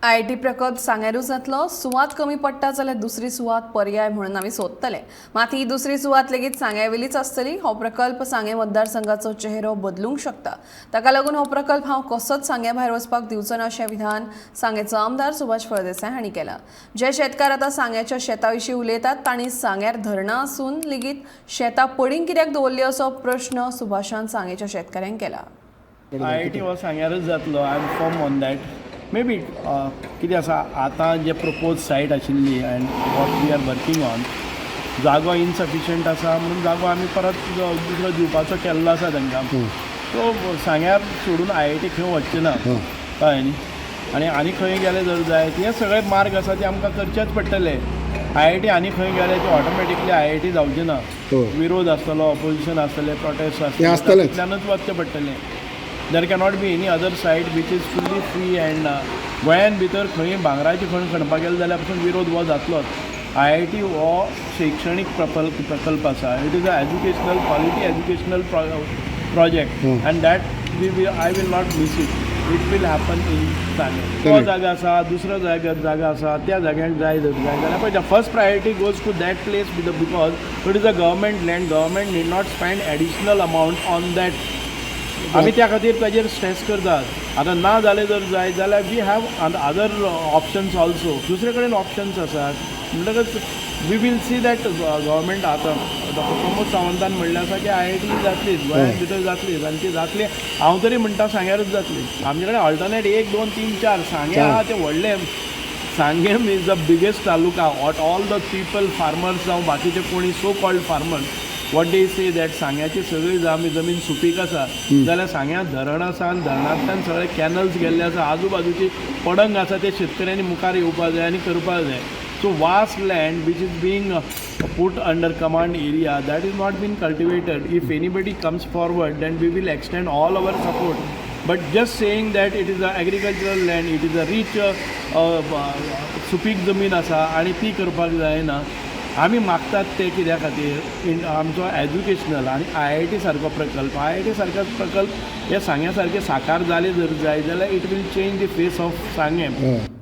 IIT प्रकल्प सांग्यारूच जातलो. सुवात कमी पडटा जाल्यार दुसरी सुवात पर्याय म्हणून आमी सोदतले. मात ही दुसरी सुवात लेगीत सांग्यावेलीच आसतली. हो प्रकल्प सांगें मतदारसंघाचो चेहरो बदलूंक शकता. ताका लागून हो प्रकल्प हांव कसोच सांग्या भायर वचपाक दिवचो ना, अशें विधान सांगेचो आमदार सुभाष फळदेसाय हांणी केलां. जे शेतकार आतां सांग्याच्या शेता विशीं उलयतात, तांणी सांग्यार धरणां आसून लेगीत शेतां पडींग कित्याक दवरली, असो प्रश्न सुभाषान सांगेच्या शेतकाऱ्यांक केला. आयआयटी हो सांग्यारच जातलो. I am firm on that. Maybe कितें आसा, आतां जे प्रपोज सायट आशिल्ली and what we are working on, जागो इनसफिशंट आसा म्हणून जागो आमी परत दुसरो दिवपाचो केल्लो आसा तांकां. सो सांग्यार सोडून आयआयटी खंय वचचें ना, कळ्ळें न्ही? आनी आनी खंय गेले जर जाय, हे सगळे मार्ग आसा, ते आमकां करचेच पडटले. आयआयटी आनी खंय गेले, ते ऑटोमॅटिकली आयआयटी जावचे ना. विरोध आसतलो, ऑपोजिशन आसतलें, प्रोटेस्ट आसतले. आसतलेच. तातूंतल्यानूच वचचें पडटलें. There cannot be any other site which is fully free and गोंयान भितर खंय भांगराची खण खणपाक गेले जाल्यार पसून विरोध हो जातलोच. आयआयटी हो शैक्षणीक प्रकल्प आसा. It is a educational, quality educational project and that we will I will not miss it. It will happen in Sanguem. तो जागा आसा, दुसरो जागा आसा, त्या जाग्याक जाय जर जाय जाल्यार पळय, first priority goes to that place because it is a government land. Government need not spend additional amount on that. आमी त्या खातीर ताजेर स्ट्रेस करतात. आतां ना जालें जर जाय जाल्यार we have other options also. दुसरे कडेन ऑप्शन्स आसात. म्हणटकच we will see that government, आतां डॉक्टर प्रमोद सावंतान म्हणलें आसा की आयआयटी जातलीच, गोंयांत भितर जातलीच आनी ती जातली. हांव तरी म्हणटा, सांग्यारूच जातली. आमचे कडेन ऑल्टरनेट एक, दोन, तीन, चार सांगें आहा तें व्हडलें. Sanguem is the biggest taluka. What all the people, farmers जावं बाकीचे कोणी so called farmers, what they say that सांग्याची सगळी जमीन सुपीक आसा, जाल्यार सांग्या धरण आसा आनी धरणांतल्यान सगळे कॅनल्स गेल्ले आसा, आजू बाजूची पडंग आसा, ते शेतकऱ्यांनी मुखार येवपाक जाय आनी करपाक जाय. So vast land which is being put under command area that is not been cultivated, if anybody comes forward, then we will extend all our support. But just saying that it is a agricultural land, it is a rich सुपीक जमीन आसा आनी ती करपाक जायना. आमी मागतात ते कित्या खातीर, आमचो एज्युकेशनल आनी आयआयटी सारको प्रकल्प, आयआयटी सारको प्रकल्प हे सांग्या सारके साकार जाले जर जाय जाल्यार it will change the face of Sanguem.